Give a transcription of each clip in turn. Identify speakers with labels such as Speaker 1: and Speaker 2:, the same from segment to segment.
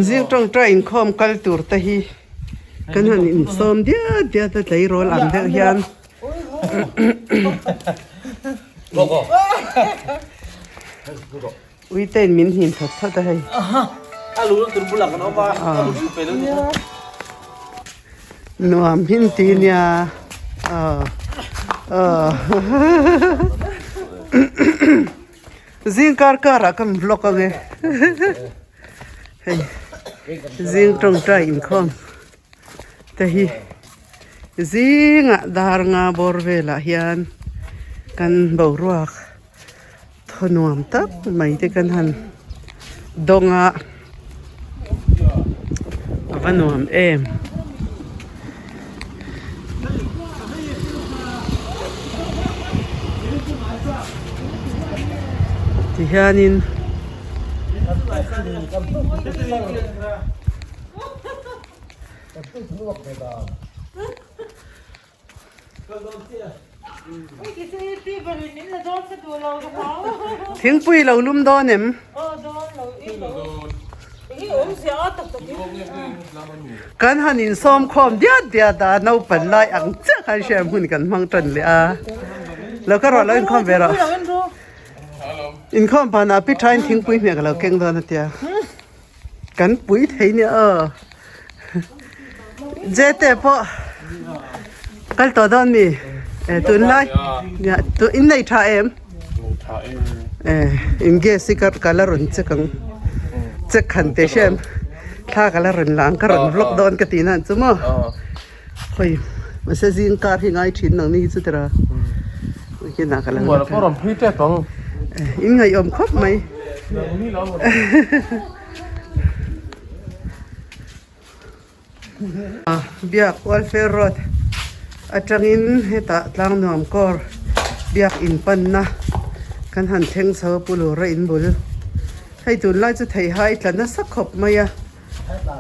Speaker 1: Zing tawngtai inkhawm kal tur te hi kan han insawm diat diat a tleirawl ang deuh hian Uitein min hnin thawt thawt a hei. Nuam hin ti nia aw aw Zing kar karah ka vlog ang e hei zing tawngtai inkhawm te hi zingah dar nga bawr velah hian kan boruak thaw nuam tak mai te kan han dawng a a va nuam em. Tihianin Thingpui lo lum dawn em? Kan han insawm khawm diat diat a, naupan lai ang chiah khan hriam hun kan hmang tan leh a. Lo ka rawh lo inkhawm ve rawh. Inkhawm panah pi thain thingpui hmeh ka lo keng dawn a tia. Kan pui thei nia aw. Jete pawh kal tawh dawn mi? E tunlai nia tu in nei tha em? E in gas hi ka ka la rawn check ang check han te hriam thla ka la rawn la ang ka rawn vlog dawn ka tih nan chu maw khawi mahse zing kar hi ngai thin nang ni hi chu tira kinah ka la
Speaker 2: rawn phei tep ang
Speaker 1: in ngaihawm khawp mai. Biak Welfare Road atangin hetah Tlangnuam kawr biak in panna kan han thleng chho a Pu Lura in bul. Hei tunlai chu theihai tla nasa khawp mai a,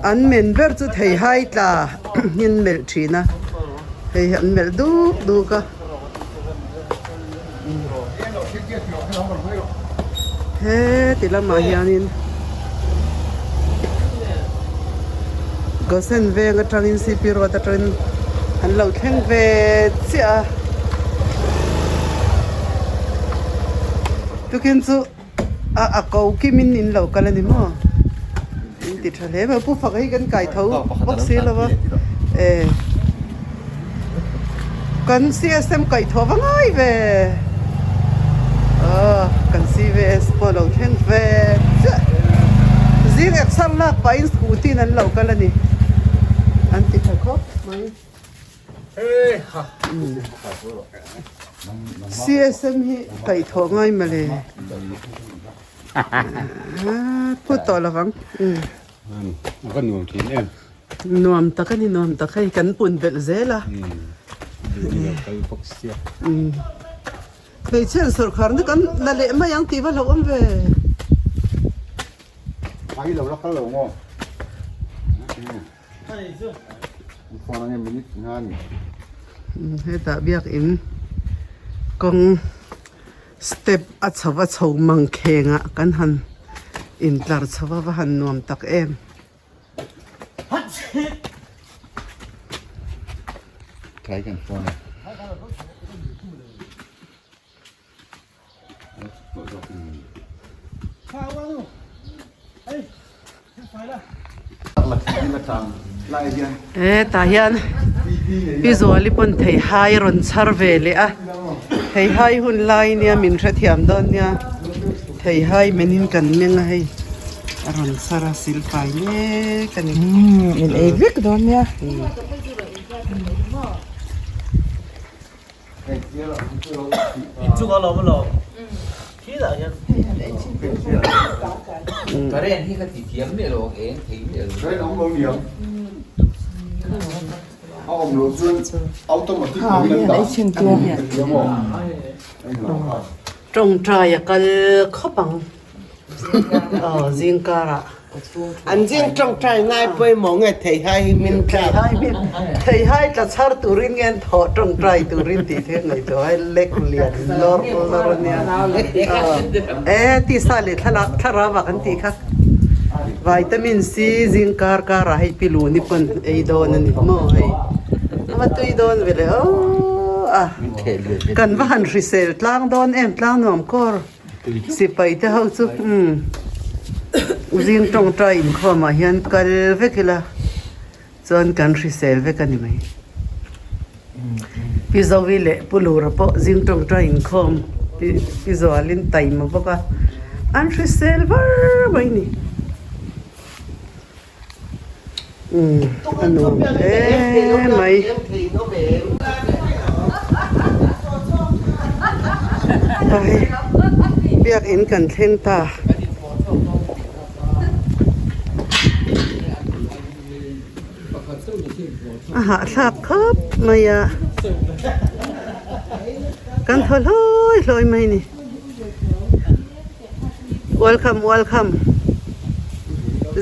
Speaker 1: an men ber chu theihai tla in melh thin a, hei hi an melh duk duk a. Heti lamah hianin Gosen veng atangin CP road atangin an lo thleng ve chiah a tukin chu a a ko kimin in lo kal a ni maw in ti tha hle mai pu faka hi kan kai tho bawk si lo va e kan CSM kaih tho va ngai ve aw kan CVS pawh lo thleng ve chiah zing exer lak pahin scooty in an lo kal a ni an ti tha khawp mai. CSM hi kaih thawh ngai mawle phut tawh lo vang
Speaker 2: A nuam thin em?
Speaker 1: Nuam tak a ni nuam tak hei kan pun belh zel a. Hmeichhe an sawrkhar na kan la leh mai ang tih va hlauhawm ve.
Speaker 2: Ai lo la kal lo maw?
Speaker 1: Hetah biakin kawng step a chho a chho mang khengah kan han intlar chho a va han nuam tak em. Hetah hian Pi Zuali pawn theihai a rawn chhar ve leh a, theihai hun lai nia min hrethiam dawn nia, theihai menin kan meng a hei a rawn chhar a silfai mek a ni.
Speaker 3: Min ei vek dawn nia.
Speaker 1: Tawngtai a kal khawp ang. Aw zingkarah.
Speaker 4: An zing tawngtai ngai pawimawh nge theihai hi min tlak.
Speaker 1: Theihai tla chhar turin nge an thawh tawngtai turin tih thil ngaihtuah ai lek lian lawr lawr a nia. E tisa leh thlalak thlarau ah kan tih kha. Vitamin C zing kar kar ah hei pilu ni pawn ei dawn a ni maw hei a va tui dawn ve le aw a kan va han hrisel tlang dawn em tlang nuam kawr sipai te ho chu umm zing tawngtai inkhawm ah hian kal vek ila chuan kan hrisel vek a ni mai Pi Zovi leh Pu Lura pawh zing tawngtai inkhawm Pi Zualin taima bawk a an hrisel var mai a ni. Umm a nuam hle mai. Biakin kan thleng ta. A hahthlak khawp mai a kan thaw hlawi hlawi mai a ni welcome welcome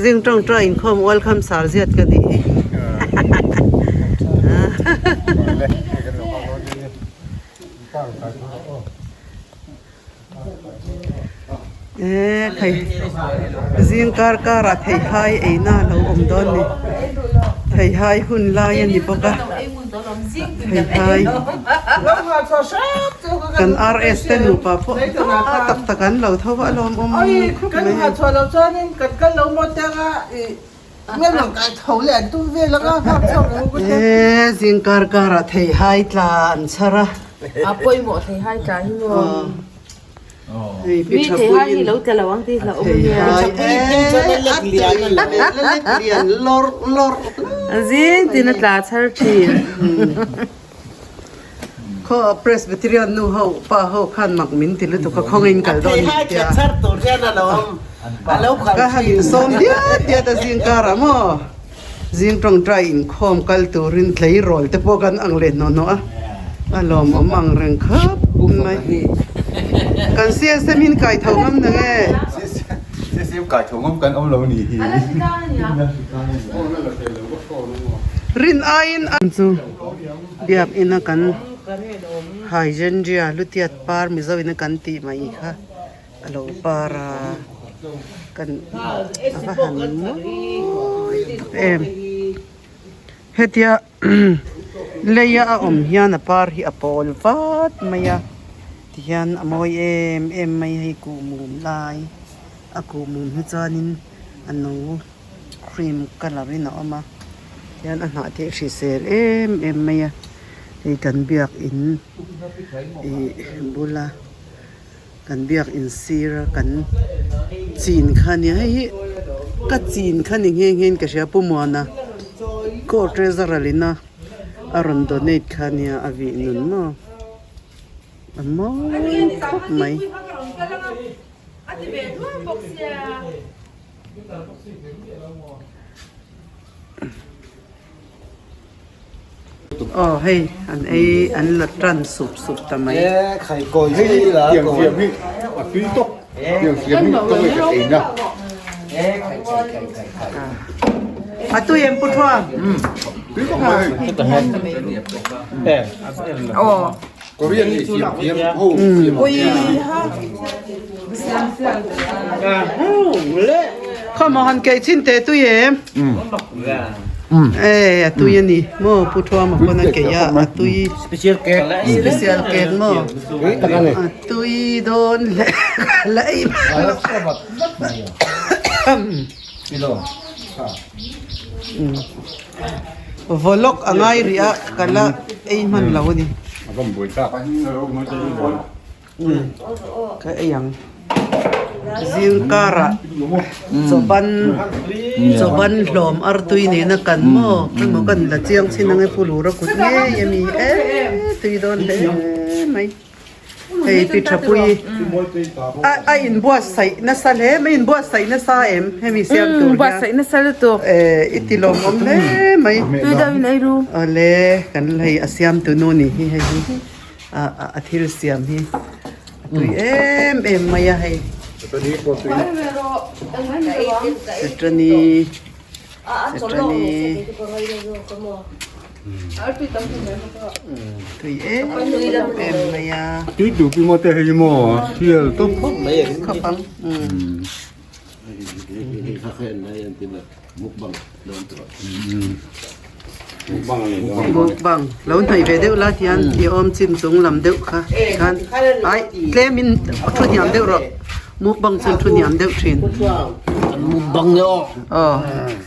Speaker 1: zing tawngtai inkhawm welcome sar ziat ka nih hi Eee thei zing kar karah theihai eina a lo awm dawn ni theihai hun lai a ni bawk a theihai kan RS te nupa pawh a tak tak an lo tho a lawm awm khawp mai Eee zing kar karah theihai tla an chhar a.
Speaker 3: A pawimawh theihai tla hi maw?
Speaker 1: Hei pi
Speaker 3: Mi
Speaker 1: tha
Speaker 3: theihai hi
Speaker 1: puiin
Speaker 3: lo tla lo ang tih hlauh awm a nia.
Speaker 1: Theihai eee a tui la lek lian lawrh lawrh
Speaker 3: Zing tin a tla chhar thin.
Speaker 1: Khaw Presbyterian nu ho pa ho khan mak min ti lutuk a khawngin kal dawn ni tia ka han insawm diat diat a zing karah maw zing tawngtai inkhawm kal turin tleirawl te pawh kan ang leh hnawh hnawh a a lawmawm ang reng khawp mai kan CSM in kai tho ngam na nge.
Speaker 2: CSM kai tho ngam kan awm lo ni hi.
Speaker 1: Rin aiin a chu. Biakina kan Hydrangea lutiat par Mizo ina kan tih mai kha a lo par a kan a va han mawi tak em hetia leia a awm hian a par hi a pawl vat mai a tihian a mawi em em mai hei kuhmum lai a kuhmum hi chuanin a no. Cream colour in a awm a tihian a hnah te hi hrisel em em mai a hei kan biakin ih bula kan biakin sir a kan chin kha nia hei hi ka chin kha ni nghe nghe in ka hria pu Muana court treasurer in a a rawn donate kha nia a vih nun maw a mawi khawp mai. Aw hei an ei an la tan sup sup ta mai. A tui em pu Thuam? Khawmaw han keih chin teh tui em? E a tui a ni maw Pu Thuama pawn a keih a a tui special cake maw a tui dawn leh la ei Vawlawk a ngai rih a ka la ei hman lo a ni. Ka ei ang. Zingkarah chawban chawban hlawm artui nena kan maw emaw kan la chiang chin ang e pu lura kut ngei a mi e tui dawn hle mai. Hei pi Thapui a a inbuatsaih nasa hle mai inbuatsaih nasa em hemi siam tur hian.
Speaker 3: Buatsaih nasa lutuk.
Speaker 1: Eh i ti lawmawm hle mai.
Speaker 3: Tui deuh in ei ru.
Speaker 1: Awle kan hei a siam tu nu ni hi hei hi a a thil siam hi a tui em em mai a hei. Chutani chutani. Tui em em mai a.
Speaker 2: Tui duh pi maw te hei maw thial tawp khawp mai
Speaker 1: khawp ang. Mukbang lo hnaih ve deuh la tihian i awm chin chung lam deuh kha khan ai tlem in thu hniam deuh rawh mukbang chuan thu hniam deuh thin aw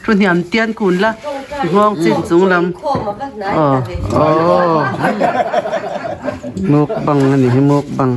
Speaker 1: thu hniam tian kun la nghawng chin chung lam aw aw mukbang a ni hi mukbang.